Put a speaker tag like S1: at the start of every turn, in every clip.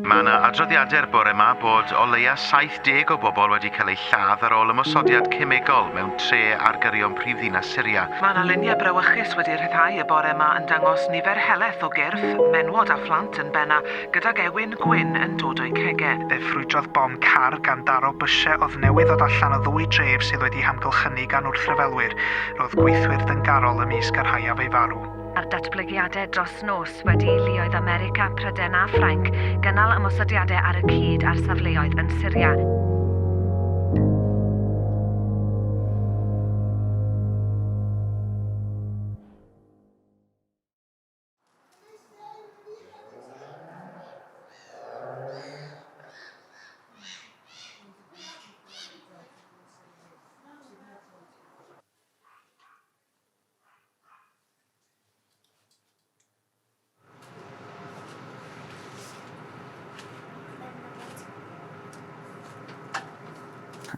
S1: Mae yna adroddiadau'r bore yma bod o leia 70 o bobl wedi cael eu lladd ar ôl ymosodiad cemegol mewn tre ar gyrion prifddinas Syria.
S2: Mae yna luniau brawychus wedi rhyddhau y bore yma yn dangos nifer helaeth o gyrff, menwod a phlant yn benna, gydag ewyn gwyn yn dod o'u cege.
S3: Fe ffrwydrodd bom car gan daro bysiau oedd newydd ddod allan o ddwy dref sydd wedi hamgylchynu gan wrthryfelwyr. Roedd gweithwyr dyngarol ymysg y rhai a fu farw.
S4: A'r datblygiadau dros nos wedi i luoedd America, Prydain a Ffrainc gynnal ymosodiadau ar y cyd ar safleoedd yn Syria.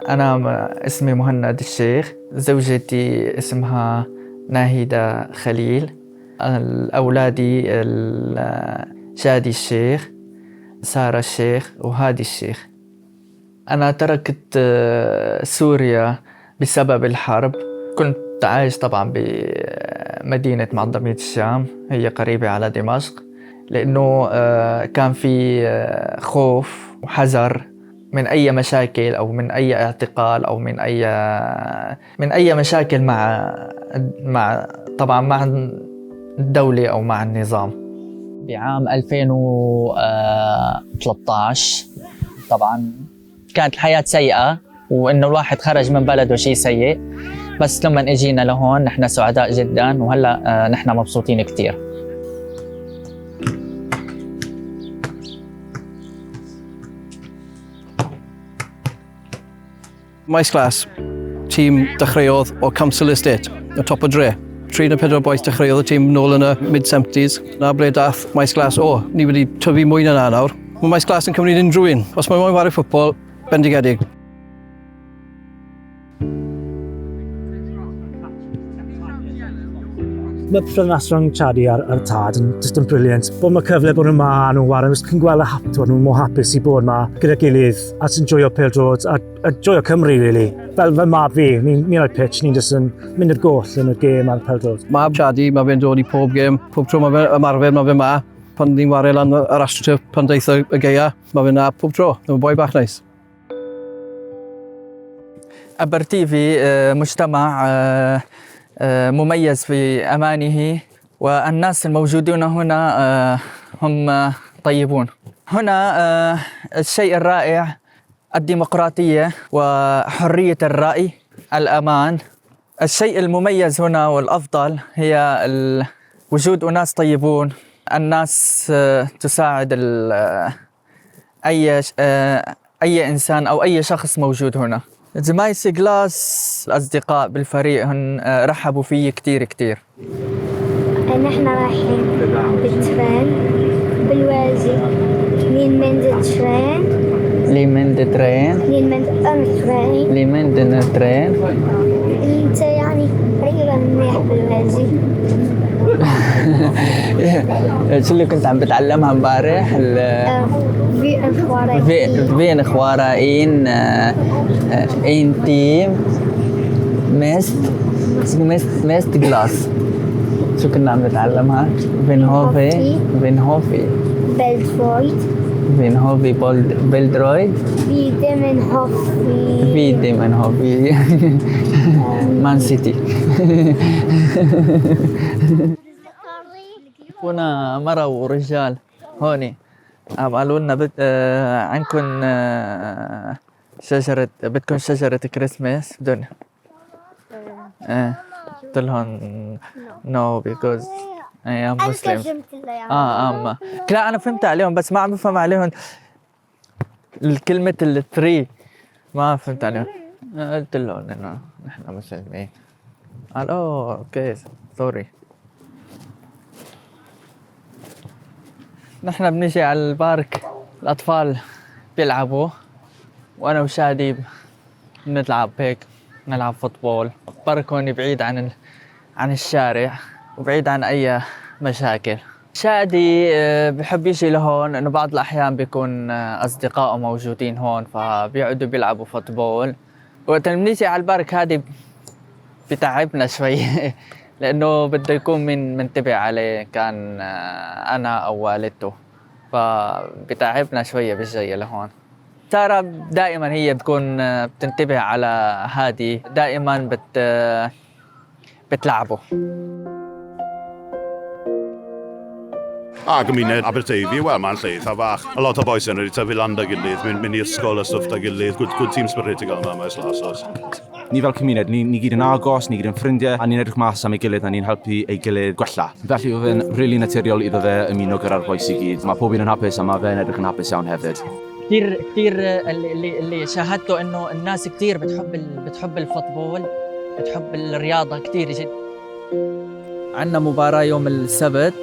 S5: أنا اسمي مهند الشيخ، زوجتي اسمها ناهدة خليل، أولادي شادي الشيخ، سارة الشيخ، وهادي الشيخ. أنا تركت سوريا بسبب الحرب. كنت عايش طبعا بمدينة معضمية الشام، هي قريبة على دمشق، لأنه كان في خوف وحذر من أي مشاكل أو من أي اعتقال أو من أي مشاكل مع طبعا مع الدولة أو مع النظام. بعام 2013 طبعا كانت الحياة سيئة، وإنه الواحد خرج من بلده شيء سيء، بس لما اجينا لهون نحن سعداء جدا، وهلا نحن مبسوطين كثير.
S6: Maes Glas, tîm dechreuodd o Council Estate, y top o dre. 3 neu 4 bois dechreuodd y tîm nôl yn y mid-70s. Na ble dath Maes Glas, o, ni wedi tyfu mwy na na nawr. Mae Maes Glas yn cymryd unrhyw un. Os mae moyn whare ffwtbol, bendigedig.
S7: Mae perthynas rhwng Chadi a'r tad yn just yn brilliant. Bod mae cyfle bod nhw ma, nhw'n whare, chi'n gweld y hap, nhw'n mor hapus i bod ma gyda gilydd a sy'n joio pêl-droed a joio Cymru, really. Fel fy mab fi, ni'n ni rhoi pitch, ni'n just yn mynd i'r goll yn y gêm a'r pêl-droed.
S6: Mab Chadi, mae fe'n dod i pob gêm, pob tro mae fe'n ymarfer, mae fe ma. Pan ni'n whare lan yr AstroTurf pan daeth y gaea, mae fe na pob tro. Mae'n boi bach neis.
S5: أبرتيفي مجتمع مميز في أمانه، والناس الموجودون هنا هم طيبون. هنا الشيء الرائع الديمقراطية وحرية الرأي، الأمان. الشيء المميز هنا والأفضل هي وجود أناس طيبون، الناس تساعد أي إنسان أو أي شخص موجود هنا. مايس جلاس الأصدقاء بالفريق هن رحبوا فيي كتير كتير.
S8: نحن رايحين بال train بالوازي. Ni'n mynd y trên.
S5: Ni'n mynd y trên.
S8: Ni'n mynd yn y trên.
S5: Ni'n mynd yn y trên.
S8: انت يعني تقريبا منيح بالوازي.
S5: شو اللي كنت عم بتعلمها امبارح؟
S8: Fi'n
S5: Fi'n chwarae un tîm Maes Glas. شو كنا عم نتعلمها؟ Fi'n hoffi Fi'n hoffi
S8: Bêl-droed.
S5: Fi'n hoffi bêl-droed.
S8: Fi ddim yn hoffi.
S5: Fi ddim yn hoffi Man City. هنا مرة ورجال هوني عم قالوا لنا عندكم شجرة، بدكم شجرة كريسماس؟ بدهم. قلت لهم no because I am Muslim. لا أنا فهمت عليهم، بس ما عم بفهم عليهم الكلمة ال tree، ما فهمت عليهم. قلت لهم إنه نحن مسلمين. قال oh okay sorry. نحن بنجي على ال park، الأطفال بيلعبوا وأنا وشادي بنلعب هيك، نلعب football. park هون بعيد عن الشارع وبعيد عن أي مشاكل. شادي بحب يجي لهون انه بعض الاحيان بيكون اصدقائه موجودين هون، فبيقعدوا بيلعبوا football. وقت بنيجي على ال park هادي بتعبنا شوي لانه بده يكون من منتبه عليه، كان انا او والدته، فبتعبنا شوية بالجاية لهون. سارة دائما هي بتكون بتنتبه على هادي، دائما بتلعبه.
S9: A gymuned Aberteifi, wel, mae'n lle eitha fach. A lot o boys yn wedi tyfu lan 'da gilydd, mynd i ysgol a stwff 'da gilydd. Good team spirit i gael yma, Maes Las oes.
S10: Ni fel cymuned, ni gyd yn agos, ni gyd yn ffrindiau, a ni'n edrych mas am ei gilydd a ni'n helpu ei gilydd gwella. Felly oedd e'n really naturiol iddo fe ymuno gyda'r bois i gyd. Mae pob un yn hapus a mae fe'n edrych yn hapus iawn hefyd.
S5: كثير كثير اللي شاهدته انه الناس كثير بتحب ال football، بتحب الرياضه كثير جدا. عندنا مباراه يوم السبت،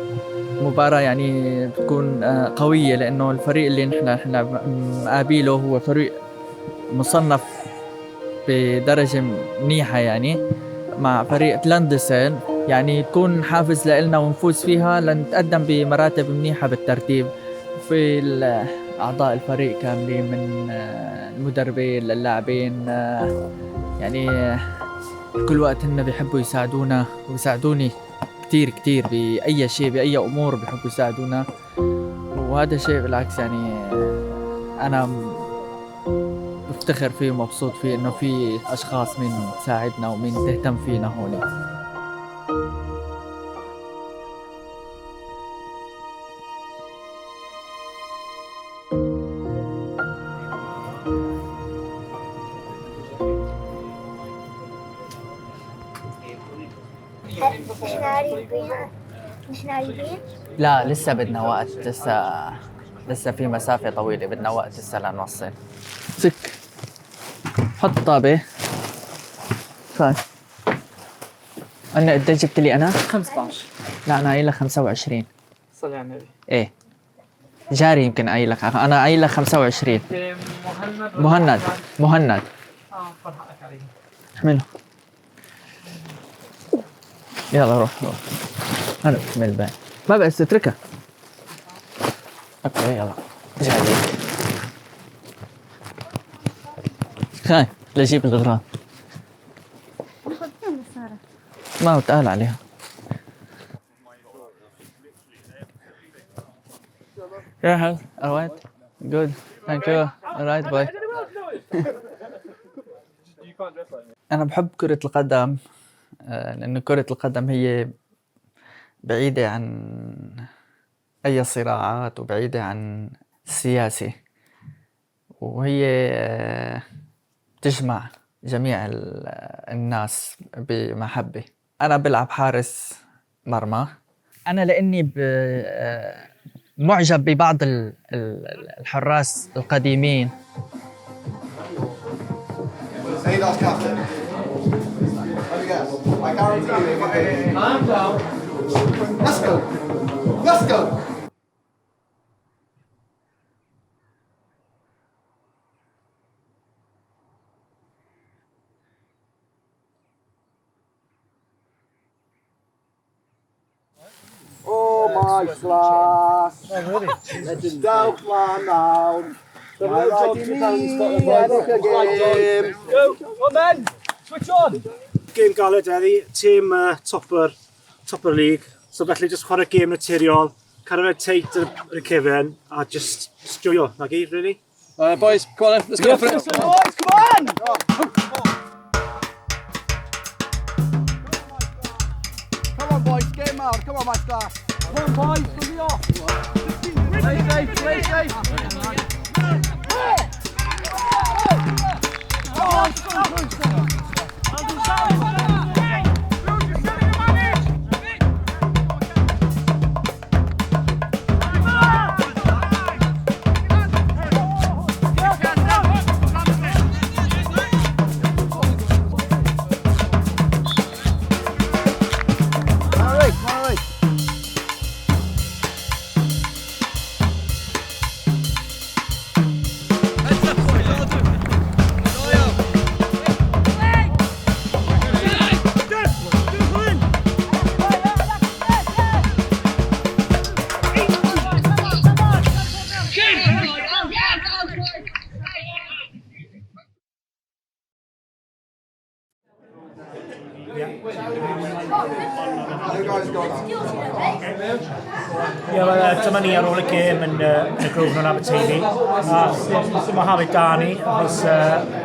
S5: مباراة يعني بتكون قوية، لأنه الفريق اللي نحن مقابله هو فريق مصنف بدرجة منيحة، يعني مع فريق لاندسن، يعني تكون حافز لنا ونفوز فيها لنتقدم بمراتب منيحة بالترتيب. في أعضاء الفريق كاملين من المدربين للاعبين، يعني كل وقت هن بيحبوا يساعدونا ويساعدوني كتير كتير بأي شيء، بأي أمور بيحبوا يساعدونا، وهذا شيء بالعكس يعني أنا بفتخر فيه ومبسوط فيه، إنه في أشخاص مين تساعدنا ومين تهتم فينا هون.
S8: نحن قريبين؟
S5: لا لسه بدنا وقت، لسه في مسافة طويلة، بدنا وقت لسه لنوصل. سك حط طابة. فاي أنا قد جبت لي أنا؟
S11: 15.
S5: لا أنا قايل لك 25.
S11: صلي على النبي.
S5: إيه جاري يمكن قايل لك، أنا قايل لك 25.
S11: مهند
S5: مهند.
S11: فرحك عليه.
S5: احمله. يلا روح روح. أنا بحمل الباقي. ما بقى اتركها. okay يلا جاي. هاي لجيب الغراض. ما هو تقال عليها. Yeah, all right. Good. Thank you. All right, bye. أنا بحب كرة القدم لأنه كرة القدم هي بعيدة عن أي صراعات وبعيدة عن السياسة، وهي تجمع جميع الناس بمحبة. أنا بلعب حارس مرمى. أنا لأني معجب ببعض الحراس القديمين.
S12: Let's go. Let's go. Oh my class. Dewch lan nawr. Mae rhaid i ni ennill y gêm.
S6: Go, come on then, switch on.
S7: Gêm galed heddi, tîm top o'r league. So felly just chwarae gêm naturiol, cadw fe tight ar y cefen, a just joio, na gyd, really.
S6: Boys, come on then, let's go for it.
S11: Boys, come on!
S12: Come on boys, game out, come on my class.
S11: Come on boys, put me off. Play safe, play safe. Come on, come on, come on.
S12: All right.
S7: Ie, well, dyma ni ar ôl y gêm yn y Grosvenor yn Aberteifi. A Mohamed da ni, achos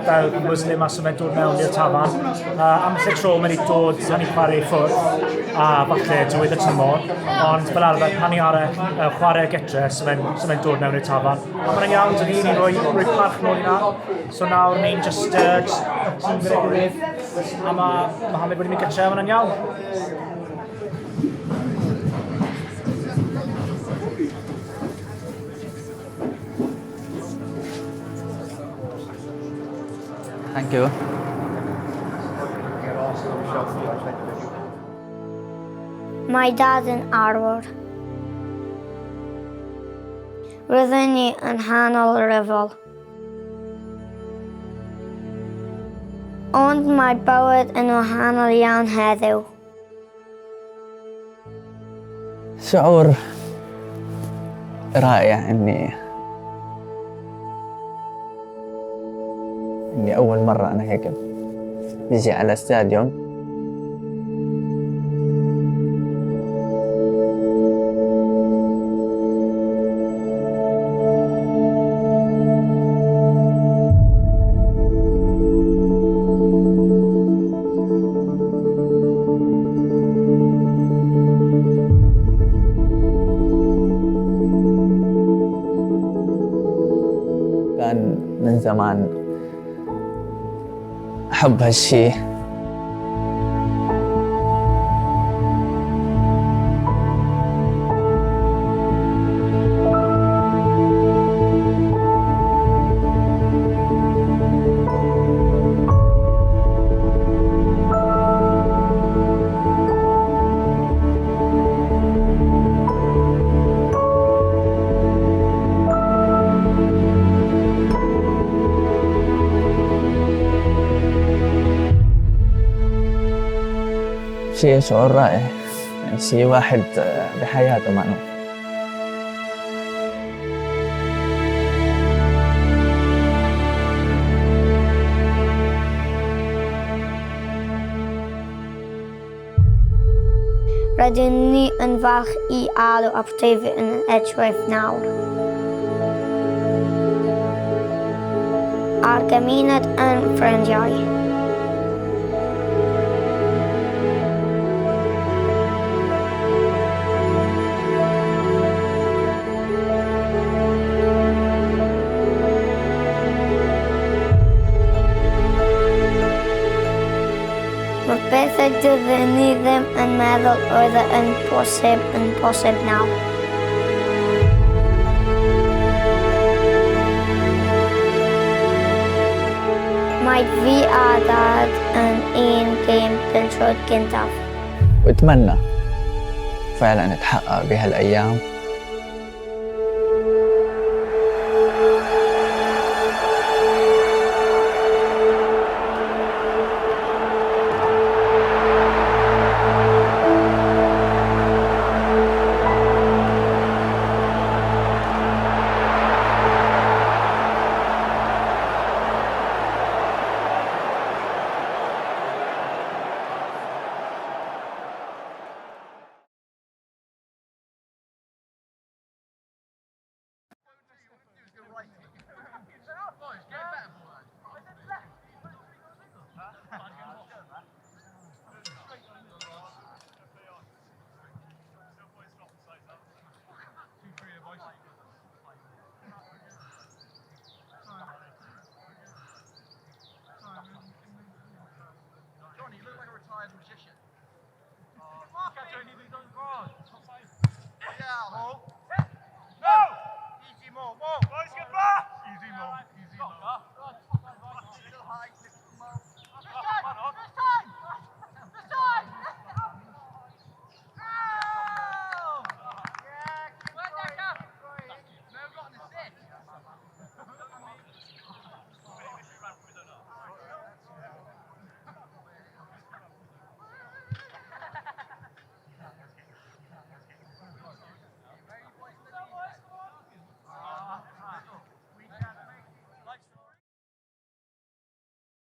S7: fel Muslim a so fe'n dod mewn i'r tafarn. Ambell y tro mae wedi dod pan ni'n chwarae i ffwrdd, a falle diwedd y tymor, ond fel arfer pan ni ar y chwarae gytre, so fe'n so fe dod mewn i'r tafarn. A mae'n iawn, dyn ni'n rhoi parch nôl i na. So nawr ni'n just tîm gyda'i gilydd, a mae Mohamed wedi mynd gytre, a mae'n iawn.
S5: Thank you.
S8: Mae dad yn arwr. Rydyn ni yn hanol rhyfel. Ond mae bywyd yn wahanol iawn heddiw.
S5: شعور رائع اني اول مره انا هيك بيجي على استاديوم. كان من زمان أحب هالشي. شيء شعور رائع، يعني شيء واحد بحياته معه.
S8: Rydyn ni yn falch i alw Aberteifi yn edrych nawr. A'r gymuned yn ffrindiau. Mae'r bethau dydyn ni ddim yn meddwl oedd yn bosib nawr. Mae fi a dad yn un gêm pêl-droed gyntaf.
S5: وأتمنى فعلا تحقق بهالأيام.
S11: Johnny, you look like a retired magician. No! Easy more, more. Easy more, easy more.